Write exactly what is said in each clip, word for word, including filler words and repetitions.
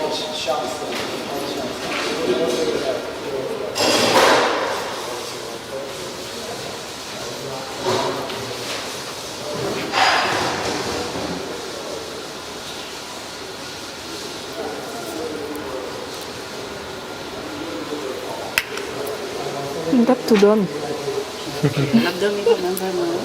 M t ap tou dòmi. L ap dòmi kanmenm, vrèman, wi.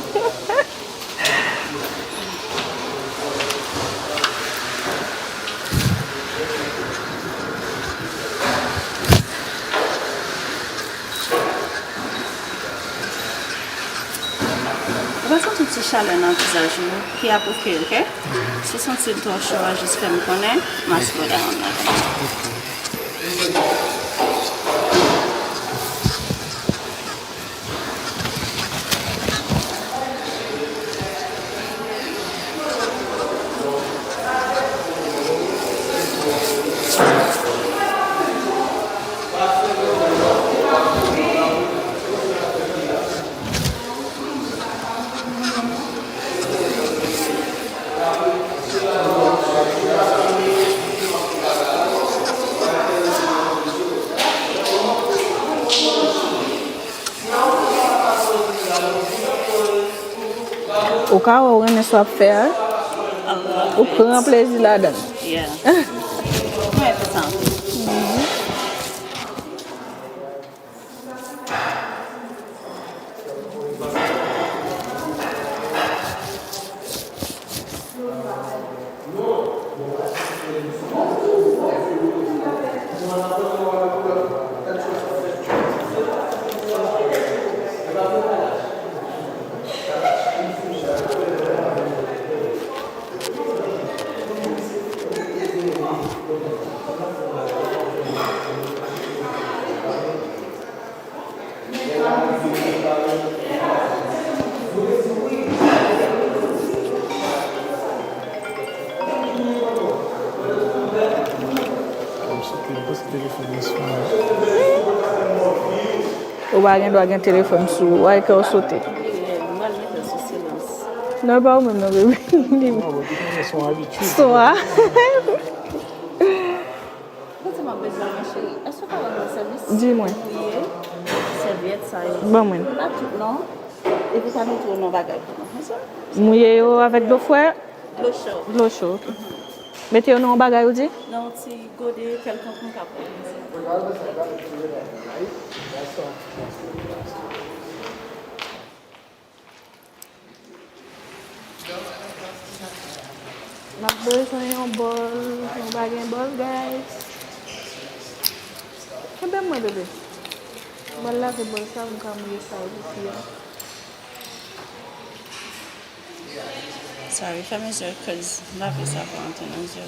Ou va santi yon ti chalè nan vizaj ou ki ap oke, oke? Si w santi l twò cho a, jis fè m konnen, m a slow down avè l. Ou ka wè ou renmen sa w ap fè a, ou pran plezi ladan l. Yeah. Mwen renmen sa anpil. Ou pa gen dwa gen telefòn sou ou, ay kè w sote. Non, e pa ou menm non, bebe. Son a. Kote m ap bezwen mwen, cheri? Èske w ka rann mwen sèvis? Di mwen. Mouye sèvyèt sa yo. Ban mwen. Pa tout non. Epi w ka mete yo nan bagay pou mwen. Konsa? Mouye yo avèk dlo fre? Dlo cho. Dlo cho, ok. Mete yo nan yon bagay, ou di? Nan yon ti gode kèlkonk m ka pran. M ap bezwen yon bòl, nou pa gen bòl, guys. Kenbe mwen, bebe. M al lave bòl sa, m ka mouye sa yo pou fi a. Sorry, fèmen zye w, 'cause m pa vle sa pou antre nan zye w.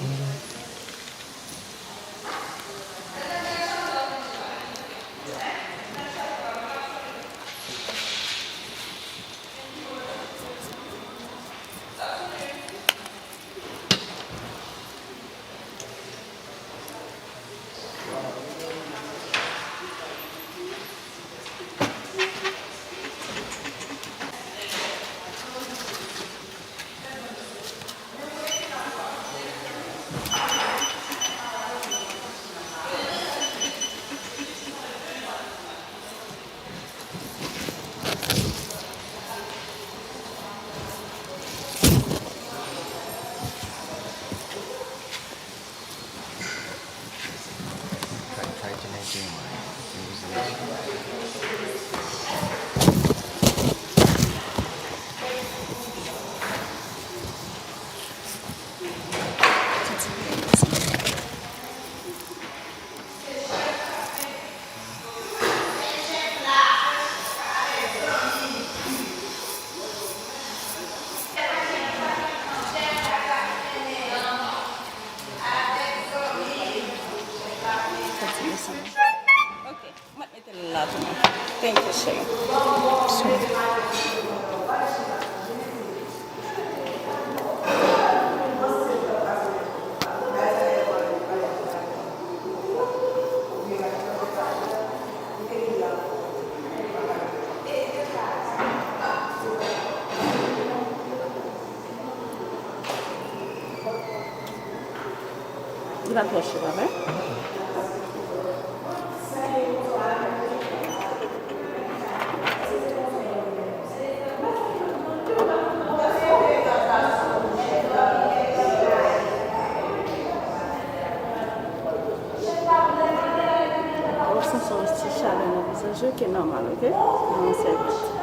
Ok, m ap mete l la tou. Thank you, cheri. Li pa twò cho, pa vre? Ou santi yon ti chalè nan vizaj ou ki nòmal, oke? Nan sèvyèt.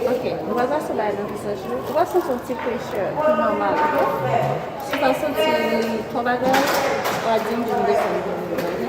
Ok, nou pral pase bagay nan vizaj ou. Ou pral santi yon ti pressure ki nòmal, ok? Si w ta santi li twò bagay, w a di m pou m desann pou ou, ok?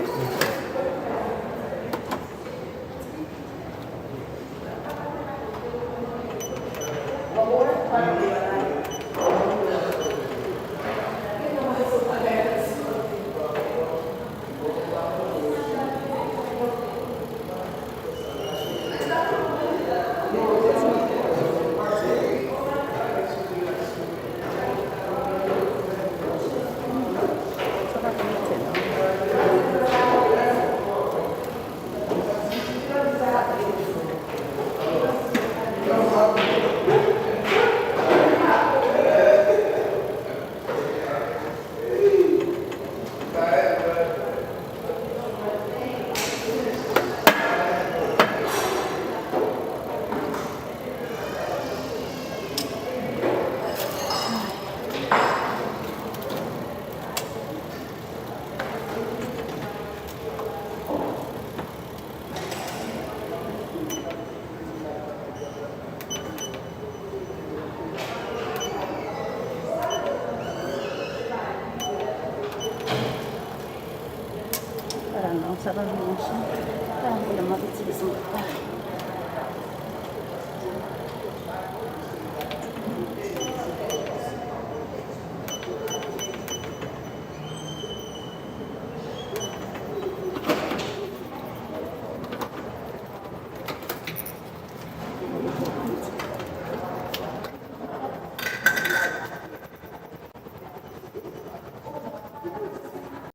Ah non, sa pa vin mache. Ah, m konnen m ap itilize yon